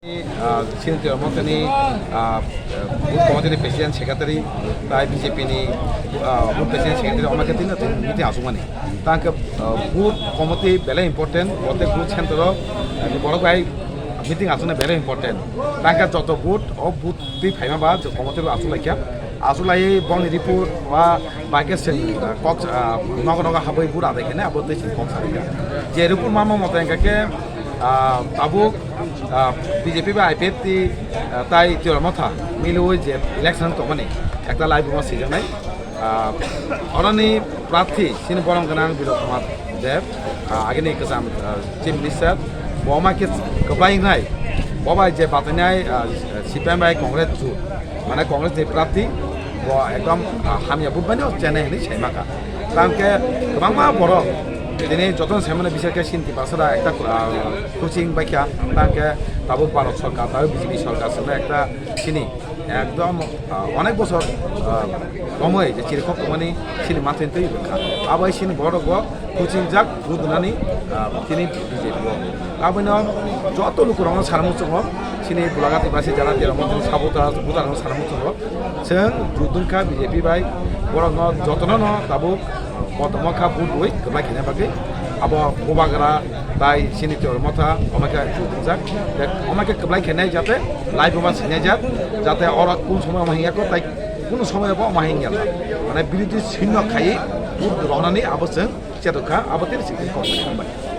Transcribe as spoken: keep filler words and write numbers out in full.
Ah, chini Twiramotha ni, ah, booth committee ni president secretary, tai B J P ni, ah, booth president secretary, omo khe tini meeting asukmani. Tang khe, ah, booth committee belai important, bote booth center o, ah, borok bai meeting asukna belai important. Tang khe joto booth, o booth twi phaima ba, je committee rok asuk laikha. Asuk laiwi boni report ba bai khe chwng, ah, kok, ah, nogo nogo habwi bura dai khe abo twi chwng kok sa rikha. Je report ma ma mote hwnkha khe, ah, tabuk, ah, B J P bai I P F T, ah, tai Twiramotha miliwi je election tongmani ekta live ma swijaknai. Ah, oroni prarthi chini borom gwnang Biroy Kumar Deb, ah, agini kwcham, ah, Chief Minister, bo ma khe kwplai wngnai, bo bai je batainai, ah, C P M bai Congress jut, mane Congress ni prarthi, bo ekdom, ah, hamya booth bai no chenai hinwi sai maka. Tang khe kwbangma borok tini jotono sai mano bisar khe Sinti Basara ekta, ah, coaching bai kha, tang khe tabuk Bharat Sarkar, tabuk B J P Sarkar swngnai ekta chini ekdom, ah, onek bosor, ah, romwi je chirikhok tongmani chini matwini twi rwkha. Abo hai chini borok bo kuchingjak rudunani, ah, chini B J P o. Abono joto lukurokno sana muchungo, chini Bulagati basi jara Twiramotha ni sabota butarokno sana muchungo. Chwng rudungkha B J P bai, borokno jotono no tabuk kotorma kha vote rwi kwplai khaina bagwi. Abo Bubagra tai chini Twiramotha omo khe rudungjak. Omo khe kwplai khainai jate live o ma sinai jak, jate oro kun somoy omo hingya ko tai kunu somoy bo omo hingya. Mane birodhi sinno khai vote ronani abo chwng chetok kha, abo tini simi kok bai.